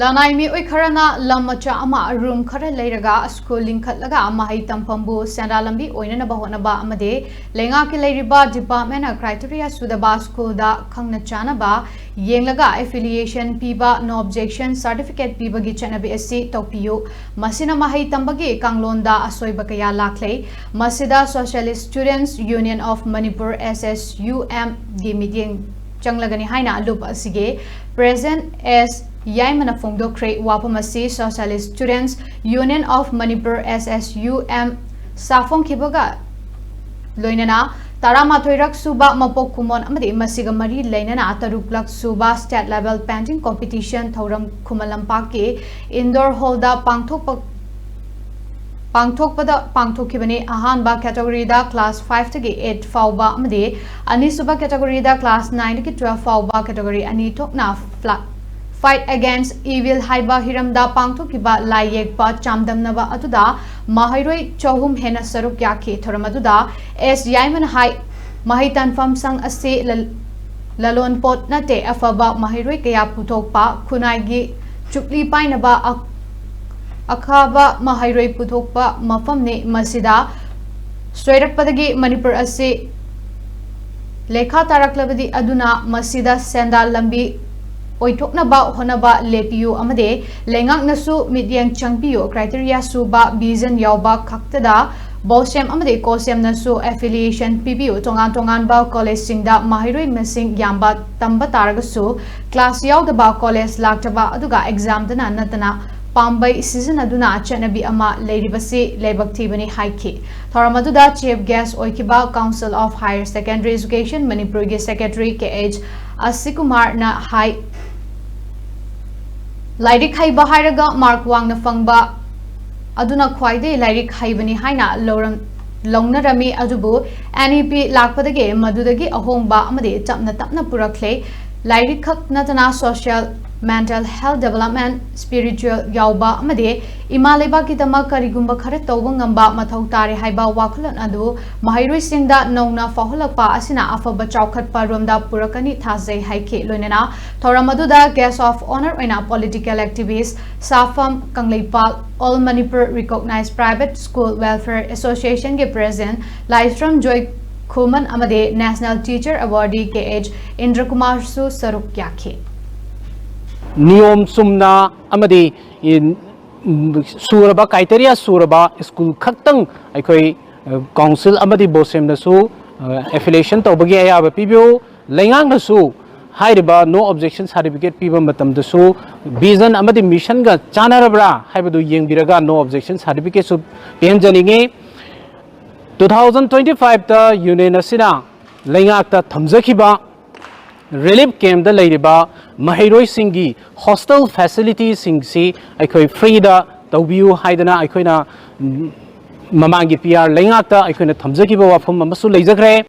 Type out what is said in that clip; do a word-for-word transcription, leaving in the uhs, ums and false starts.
ꯂꯅꯥꯏ ꯃꯤꯑꯣꯏ ꯈꯔꯅ ꯂꯝ ꯃꯆꯥ ꯑꯃ, ꯔꯨꯝ ꯈꯔ ꯂꯩꯔꯒ ꯁ꯭ꯀꯨꯜ ꯂꯤꯡꯈꯠꯂꯒ ꯃꯍꯩ ꯇꯝꯐꯝꯕꯨ ꯁꯦꯟꯗꯥꯟ ꯂꯝꯕꯤ ꯑꯣꯏꯅꯅꯕ ꯍꯣꯠꯅꯕ ꯑꯃꯗꯤ ꯂꯩꯉꯥꯛꯀꯤ ꯂꯩꯔꯤꯕ ꯗꯤꯄꯥꯔꯠꯃꯦꯟꯅ ꯀ꯭ꯔꯥꯏꯇꯦꯔꯤꯌꯥ ꯁꯨꯗꯕ ꯁ꯭ꯀꯨꯜꯗ ꯈꯪꯅ ꯆꯥꯅꯕ ꯌꯦꯡꯂꯒ ꯑꯦꯐꯤꯂꯤꯌꯦꯁꯟ ꯄꯤꯕ, ꯅꯣ ꯑꯣꯕꯖꯦꯛꯁꯟ ꯁꯥꯔꯇꯤꯐꯤꯀꯦꯠ ꯄꯤꯕꯒꯤ ꯆꯠꯅꯕꯤ ꯑꯁꯤ ꯇꯣꯛꯄꯤꯌꯨ꯫ ꯃꯁꯤꯅ ꯃꯍꯩ ꯇꯝꯕꯒꯤ ꯀꯥꯡꯂꯣꯟꯗ ꯑꯁꯣꯏꯕ ꯀꯌꯥ ꯂꯥꯛꯂꯦ꯫ ꯃꯁꯤꯗ Socialist Students Union of Manipur, S S U M, ꯒꯤ ꯃꯤꯠꯌꯦꯡ ꯆꯪꯂꯒꯅꯤ ꯍꯥꯏꯅ ꯂꯨꯞ ꯑꯁꯤꯒꯤ ꯄ꯭ꯔꯦꯁꯤꯗꯦꯟꯠ ꯑꯦꯁ ꯌꯥꯏꯃꯅ ꯐꯣꯡꯗꯣꯛꯈ꯭ꯔꯦ꯫ ꯋꯥꯐꯝ ꯑꯁꯤ Socialist Students Union of Manipur, S S U M, ꯁꯥꯐꯣꯡꯈꯤꯕꯒ ꯂꯣꯏꯅꯅ ꯇꯔꯥꯃꯥꯊꯣꯏꯔꯛ ꯁꯨꯕ ꯃꯄꯣꯛ ꯀꯨꯝꯑꯣꯟ ꯑꯃꯗꯤ ꯃꯁꯤꯒ ꯃꯔꯤ ꯂꯩꯅꯅ ꯇꯔꯨꯛꯂꯛ ꯁꯨꯕ State Level Painting Competition ꯊꯧꯔꯝ ꯈꯨꯃꯟ ꯂꯝꯄꯥꯛꯀꯤ indoor hall ꯗ ꯄꯥꯡꯊꯣꯛꯄ ꯄꯥꯡꯊꯣꯛꯄꯗ ꯄꯥꯡꯊꯣꯛꯈꯤꯕꯅꯤ꯫ ꯑꯍꯥꯟꯕ category ꯗ class five ꯇꯒꯤ eight ꯐꯥꯎꯕ ꯑꯃꯗꯤ ꯑꯅꯤꯁꯨꯕ category ꯗ class nine ꯗꯒꯤ twelve ꯐꯥꯎꯕ category ꯑꯅꯤ ꯊꯣꯛꯅ Fla- Fight Against Evil ꯍꯥꯏꯕ ꯍꯤꯔꯝꯗ ꯄꯥꯡꯊꯣꯛꯈꯤꯕ ꯂꯥꯏ ꯌꯦꯛꯄ ꯆꯥꯡꯗꯝꯅꯕ ꯑꯗꯨꯗ ꯃꯍꯩꯔꯣꯏ ꯆꯍꯨꯝ ꯍꯦꯟꯅ ꯁꯔꯨꯛ ꯌꯥꯈꯤ꯫ ꯊꯧꯔꯝ ꯑꯗꯨꯗ ꯑꯦꯁ ꯌꯥꯏꯃꯅ ꯍꯥꯏ, ꯃꯍꯩ ꯇꯝꯐꯝ ꯁꯪ ꯑꯁꯤ ꯂ- ꯂꯂꯣꯟꯄꯣꯠ ꯅꯠꯇꯦ, ꯑꯐꯕ ꯃꯍꯩꯔꯣꯏ ꯀꯌꯥ ꯄꯨꯊꯣꯛꯄ, ꯈꯨꯟꯅꯥꯏꯒꯤ ꯆꯨꯛꯂꯤ ꯄꯥꯏꯅꯕ ꯑ- ꯑꯈꯥꯕ ꯃꯍꯩꯔꯣꯏ ꯄꯨꯊꯣꯛꯄ ꯃꯐꯝꯅꯤ꯫ ꯃꯁꯤꯗ ꯁꯣꯏꯔꯛꯄꯗꯒꯤ ꯃꯅꯤꯄꯨꯔ ꯑꯁꯤ ꯂꯩꯈꯥ ꯇꯥꯔꯛꯂꯕꯗꯤ ꯑꯗꯨꯅ ꯃꯁꯤꯗ ꯁꯦꯟꯗꯥꯟ ꯂꯝꯕꯤ ꯑꯣꯏꯊꯣꯛꯅꯕ ꯍꯣꯠꯅꯕ ꯂꯦꯞꯄꯤꯌꯨ ꯑꯃꯗꯤ ꯂꯩꯉꯥꯛꯅꯁꯨ ꯃꯤꯠꯌꯦꯡ ꯆꯪꯕꯤꯌꯨ꯫ Criteria ꯁꯨꯕ vision ꯌꯥꯎꯕ ꯈꯛꯇꯗ BOSEM ꯑꯃꯗꯤ COHSEM ꯅꯁꯨ affiliation ꯄꯤꯕꯤꯌꯨ꯫ ꯇꯣꯉꯥꯟ ꯇꯣꯉꯥꯟꯕ ꯀꯣꯂꯦꯖꯁꯤꯡꯗ ꯃꯍꯩꯔꯣꯏ ꯃꯁꯤꯡ ꯌꯥꯝꯕ ꯇꯝꯕ ꯇꯥꯔꯒꯁꯨ class ꯌꯥꯎꯗꯕ, ꯀꯣꯂꯦꯖ ꯂꯥꯛꯇꯕ, ꯑꯗꯨꯒ exam ꯗꯅ ꯅꯠꯇꯅ ꯄꯥꯝꯕꯩ ꯁꯤꯖꯤꯟꯅꯗꯨꯅ ꯆꯠꯅꯕꯤ ꯑꯃ ꯂꯩꯔꯤꯕꯁꯤ ꯂꯥꯏꯕꯛ ꯊꯤꯕꯅꯤ ꯍꯥꯏꯈꯤ꯫ ꯊꯧꯔꯝ ꯑꯗꯨꯗ chief guest ꯑꯣꯏꯈꯤꯕ Council of Higher Secondary Education ꯃꯅꯤꯄꯨꯔꯒꯤ secretary ꯀꯦ ꯑꯦꯆ ꯑꯁꯤꯀꯨꯃꯥꯔꯅ ꯍꯥꯏ, ꯂꯥꯏꯔꯤꯛ ꯍꯩꯕ ꯍꯥꯏꯔꯒ mark ꯋꯥꯡꯅ ꯐꯪꯕ ꯑꯗꯨꯅ ꯈ꯭ꯋꯥꯏꯗꯒꯤ ꯂꯥꯏꯔꯤꯛ ꯍꯩꯕꯅꯤ ꯍꯥꯏꯅ ꯂꯧꯔꯝ- ꯂꯧꯅꯔꯝꯃꯤ꯫ ꯑꯗꯨꯕꯨ N E P ꯂꯥꯛꯄꯗꯒꯤ ꯃꯗꯨꯗꯒꯤ ꯑꯍꯣꯡꯕ ꯑꯃꯗꯤ ꯇꯞꯅ ꯇꯞꯅ ꯄꯨꯔꯛꯂꯦ꯫ ꯂꯥꯏꯔꯤꯛ ꯈꯛ ꯅꯠꯇꯅ social mental health development, spiritual ꯌꯥꯎꯕ ꯑꯃꯗꯤ ꯏꯃꯥ ꯂꯩꯕꯥꯛꯀꯤꯗꯃꯛ ꯀꯔꯤꯒꯨꯝꯕ ꯈꯔ ꯇꯧꯕ ꯉꯝꯕ ꯃꯊꯧ ꯇꯥꯔꯦ ꯍꯥꯏꯕ ꯋꯥꯈꯜꯂꯣꯟ ꯑꯗꯨ ꯃꯍꯩꯔꯣꯏꯁꯤꯡꯗ ꯅꯧꯅ ꯐꯥꯎꯍꯜꯂꯛꯄ ꯑꯁꯤꯅ ꯑꯐꯕ ꯆꯥꯎꯈꯠꯄ ꯔꯣꯝꯗ ꯄꯨꯔꯛꯀꯅꯤ ꯊꯥꯖꯩ ꯍꯥꯏꯈꯤ꯫ ꯂꯣꯏꯅꯅ ꯊꯧꯔꯝ ꯑꯗꯨꯗ guest of honour ꯑꯣꯏꯅ political activist ꯁꯥꯐꯝ ꯀꯪꯂꯩꯄꯥꯜ, All Manipur Recognized Private School Welfare Association ꯒꯤ president ꯂꯥꯏꯁ꯭ꯔꯝ ꯖꯣꯏ ꯈꯨꯃꯟ ꯑꯃꯗꯤ National Teacher Awardee ꯀꯦ ꯑꯩꯆ ꯏꯟꯗ꯭ꯔꯀꯨꯃꯥꯔꯁꯨ ꯁꯔꯨꯛ ꯌꯥꯈꯤ꯫ ꯅꯤꯌꯣꯝ ꯆꯨꯝꯅ ꯑꯃꯗꯤ ꯁꯨꯔꯕ, criteria ꯁꯨꯔꯕ ꯁ꯭ꯀꯨꯜ ꯈꯛꯇꯪ ꯑꯩꯈꯣꯏ ꯀꯥꯎꯟꯁꯤꯜ ꯑꯃꯗꯤ ꯕꯣꯁꯦꯝꯅꯁꯨ affiliation ꯇꯧꯕꯒꯤ ꯑꯌꯥꯕ ꯄꯤꯕꯤꯌꯨ꯫ ꯂꯩꯉꯥꯛꯅꯁꯨ ꯍꯥꯏꯔꯤꯕ no objection certificate ꯄꯤꯕ ꯃꯇꯝꯗꯁꯨ vision ꯑꯃꯗꯤ missionꯒ ꯆꯥꯟꯅꯔꯕ꯭ꯔꯥ ꯍꯥꯏꯕꯗꯨ ꯌꯦꯡꯕꯤꯔꯒ no objection certificateꯁꯨ ꯄꯤꯍꯟꯖꯅꯤꯡꯉꯤ꯫ Two thousand twenty fiveꯇ union ꯑꯁꯤꯅ ꯂꯩꯉꯥꯛꯇ ꯊꯝꯖꯈꯤꯕ relief campꯇ ꯂꯩꯔꯤꯕ ꯃꯍꯩꯔꯣꯏꯁꯤꯡꯒꯤ hostel facilityꯁꯤꯡꯁꯤ ꯑꯩꯈꯣꯏ freeꯗ ꯇꯧꯕꯤꯌꯨ ꯍꯥꯏꯗꯅ ꯑꯩꯈꯣꯏꯅ ꯃꯃꯥꯡꯒꯤ ꯄꯤ ꯑꯥꯔ ꯂꯩꯉꯥꯛꯇ ꯑꯩꯈꯣꯏꯅ ꯊꯝꯖꯈꯤꯕ ꯋꯥꯐꯝ ꯑꯃꯁꯨ ꯂꯩꯖꯈ꯭ꯔꯦ꯫